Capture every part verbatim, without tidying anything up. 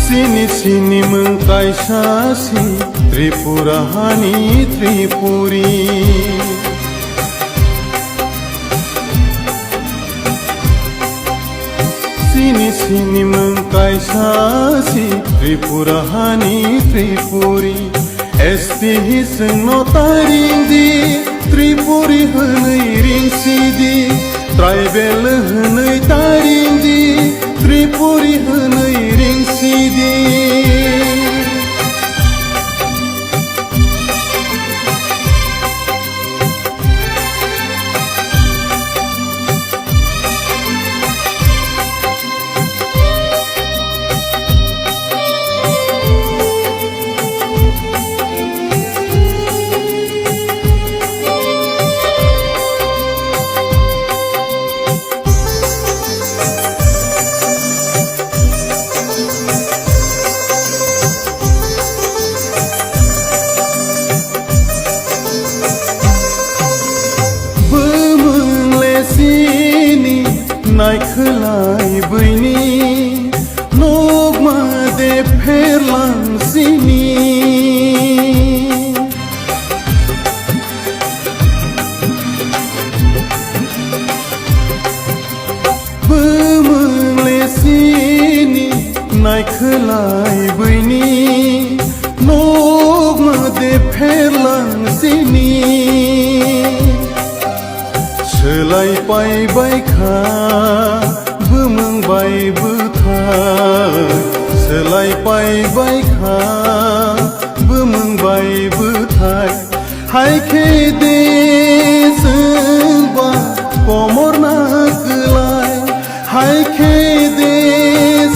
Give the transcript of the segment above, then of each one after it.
Sini sini mwng kaisa si Tripura hani Tripuri. Sini sini mwng kaisa si Tripura hani Tripuri. S T hi chwngno taring di, Tripuri hwnwi ring si di. Tribal hwnwi taring di, Tripuri hwnwi ring si di. Bumung le sini naikhwlai buini, nokma de pherlang sini. Bumung le sini naikhwlai buini, nokma de pherlang sini. Swlai pai bai kha bumung bai bwthai, swlai pai bai kha bumung bai bwthai. Hai khe de chwngba komor na kwlai, hai khe de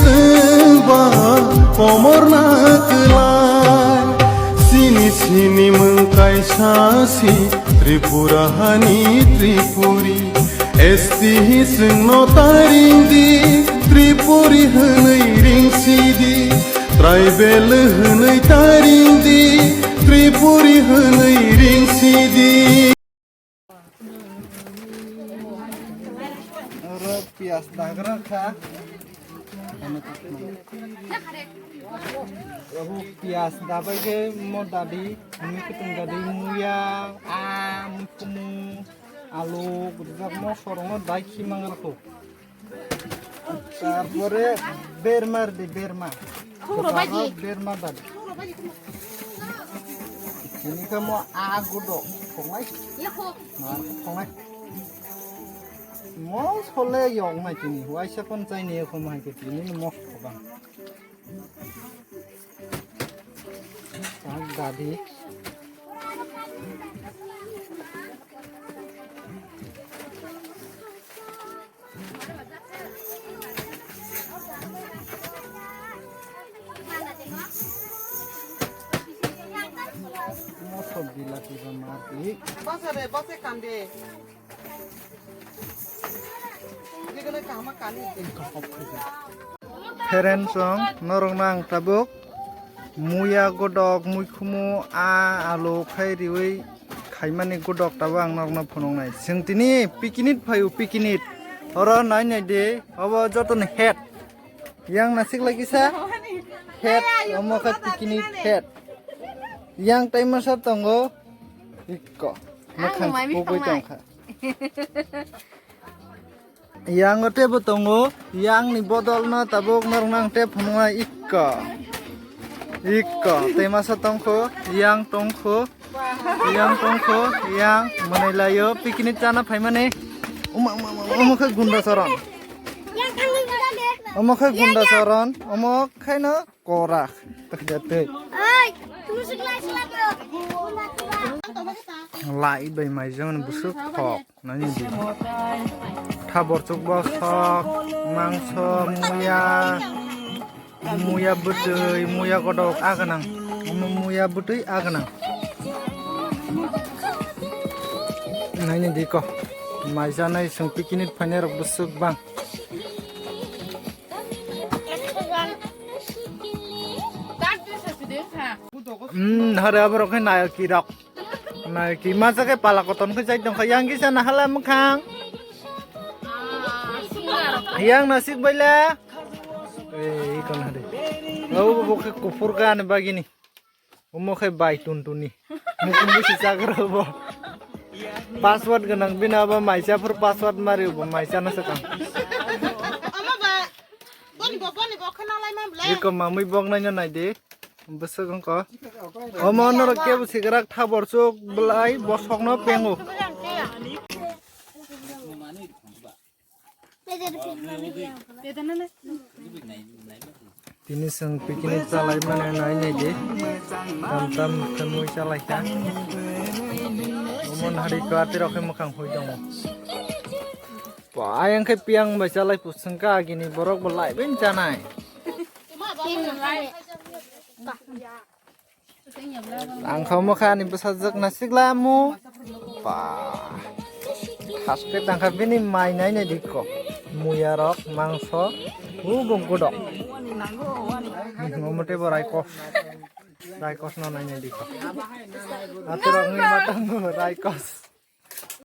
chwngba komor na kwlai. Sini sini mwng kaisa si Tripura hani Tripuri. S T hi chwngno taring di, Tripuri hwnwi ring si di. Tribal hwnwi taring di, Tripuri hwnwi ring si di. Oro piyas dagra kha. Abo piyas dabai khe mo dadi, mui kutung dadi, muya, a, mui kumu, alu, gujak mo sorongno dai khi mangra kho. Tarpore berma rwdi, berma. Khoro baji. Berma dadi. Ini khe mo a gudo khongnai. Ye kho. Mar khongnai. Mo sole yong nai tini. Waisa kon chai ne khom hai ke tini mo khobang. Ang dadi. Moso bilati ba mati. Basa re, basa kande. Jigana kama kani. Parents song norok nang tabuk muya godok muikhumu a alo khai riwi khaimani godok tabuk ang norokno phunuknai. Chwng tini picnic phaio, picnic. Oro nai nai de, obo jotoni head. Yang nasik lagi sa? Head, omo khe picnic head. Yang tai masa tongo. Ikko. Ang makhang mai bukui bithang tongkha. Yang o tebo tongo, yang ni bodol no tabuk norok nang tebo phunuknai ikko. Ikko, tei masa tongkho, yang tongkho, yang tongkho, yang manai laio, picnic chana phaimani. Uma, uma, uma, uma khe gunda soron. Omo khe gunda soron, omo khaino korak. Takjatwi. Lai bai maijang ni busuk thok nani di. Thabor chuk bosok, mangso, muya, muya bwtwi, muya godok aganang. Omo muya bwtwi aganang. Nani di ko. Maijanai sung picnic phainai rok busuk bang. Hmm, hare aborok khe nayaki rok. Nayaki masa khe pala koton khe chai tongkha. Yang kisa na hala mwkhang. Yang nasik baila. Ei, ikon hade. Abo bo khe kuphur ka ani bagini. Omo khe bai tuntuni. Mukum busi chagra bo. Password gwnang bina bo maisa phur password mari bo maisa na sakang. Omo ba. Boni bo, boni bo khana lai ma blai. Iko mamui bok naino naidi. Bwswk wngkha. Omo norok kebo sigrak thabor chuk blai bosokno pengo. Tini chwng picnic chalai mani nai nai di. Tam tam khe mui chalai kha. Omo hari kwati rok khe mwkhang hui tongo. Ba, ayang khe piyang bai chalai pu chwng kha agini borok bo lai ben chanai. Ang kha mokha ani bwsajwk na sikla mu. Ba. Haste tangkha bini mai nai nai dikko. Muya rok, mangso, u bongko dok. Omote bo raikos. Raikos no nai nai dikko. Aturok ni matang bo raikos.